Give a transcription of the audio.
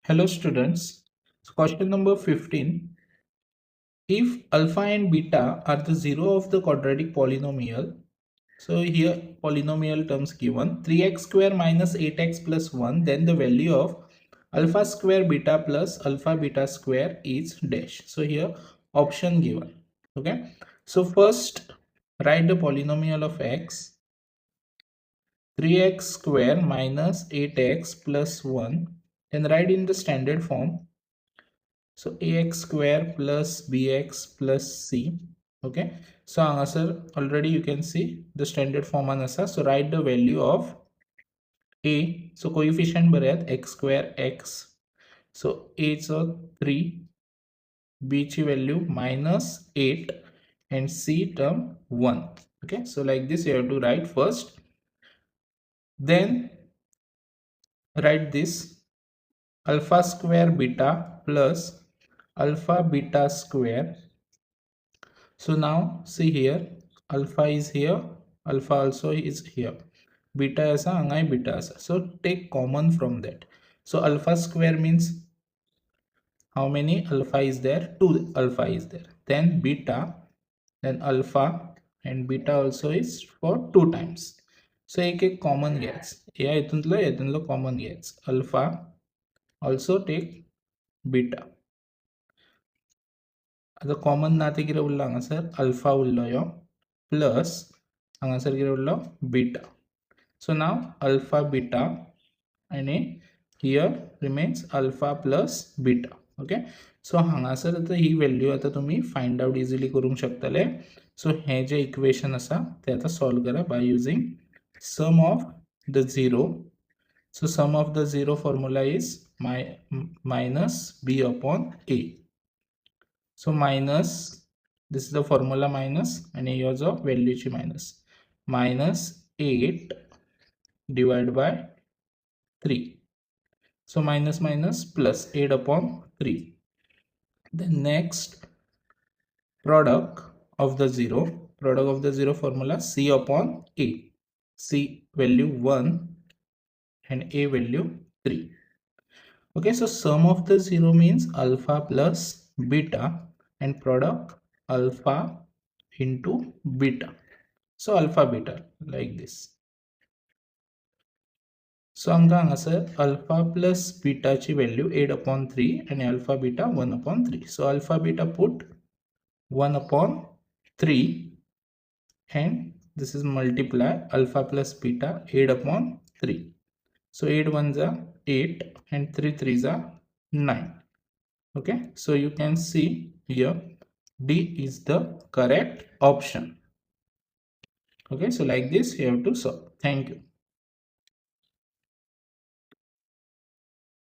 Hello students, so question number 15. If alpha and beta are the zero of the quadratic polynomial, so here polynomial terms given 3x square minus 8x plus 1, then the value of alpha square beta plus alpha beta square is dash. So here option given. Okay, so first write the polynomial of x, 3x square minus 8x plus 1, then write in the standard form. So ax square plus bx plus c. Okay, so answer already you can see the standard form answer. So write the value of a. So coefficient बरेत x square x. So a so 3, b ची value minus 8 and c term 1. Okay, so like this you have to write first. Then write this alpha square beta plus alpha beta square. So now see here, alpha is here, alpha also is here, beta asa hangay beta asa. So take common from that. So alpha square means how many alpha is there? 2 alpha is there. Then beta, then alpha and beta also is for 2 times. So एक एक common घ्यायचं, या हितूंतलो हितूंतलो common घ्यायचं. Alpha also take beta. आतां common ना ते कितें उरलो हांगासर अल्फा उरलो यो प्लस हांगासर कितें उरलो beta. So now alpha beta आनी here remains alpha plus beta. Okay, so हांगासर आतां ही व्हॅल्यू आतां तुमी फायंड आवट इजिली करूंक शकतले. सो हें जें इक्वेशन आसा तें आतां सॉल्व करा by using sum of the zero. So sum of the zero formula is minus b upon a. So minus, this is the formula minus and here जो value ची minus, minus 8 divided by 3. So minus minus plus 8 upon 3. Then next product of the zero, product of the zero formula c upon a. C value 1 and a value 3. Okay, so sum of the zero means alpha plus beta and product alpha into beta. So alpha beta like this. So आमकां हांगासर alpha plus बीटाची value 8 upon 3 आनी alpha beta 1 upon 3. So alpha beta put 1 upon 3 and this is multiply alpha plus beta 8 upon 3. So 8 ones are 8 and 3 threes are 9. Okay, so you can see here D is the correct option. Okay, so like this you have to solve. Thank you.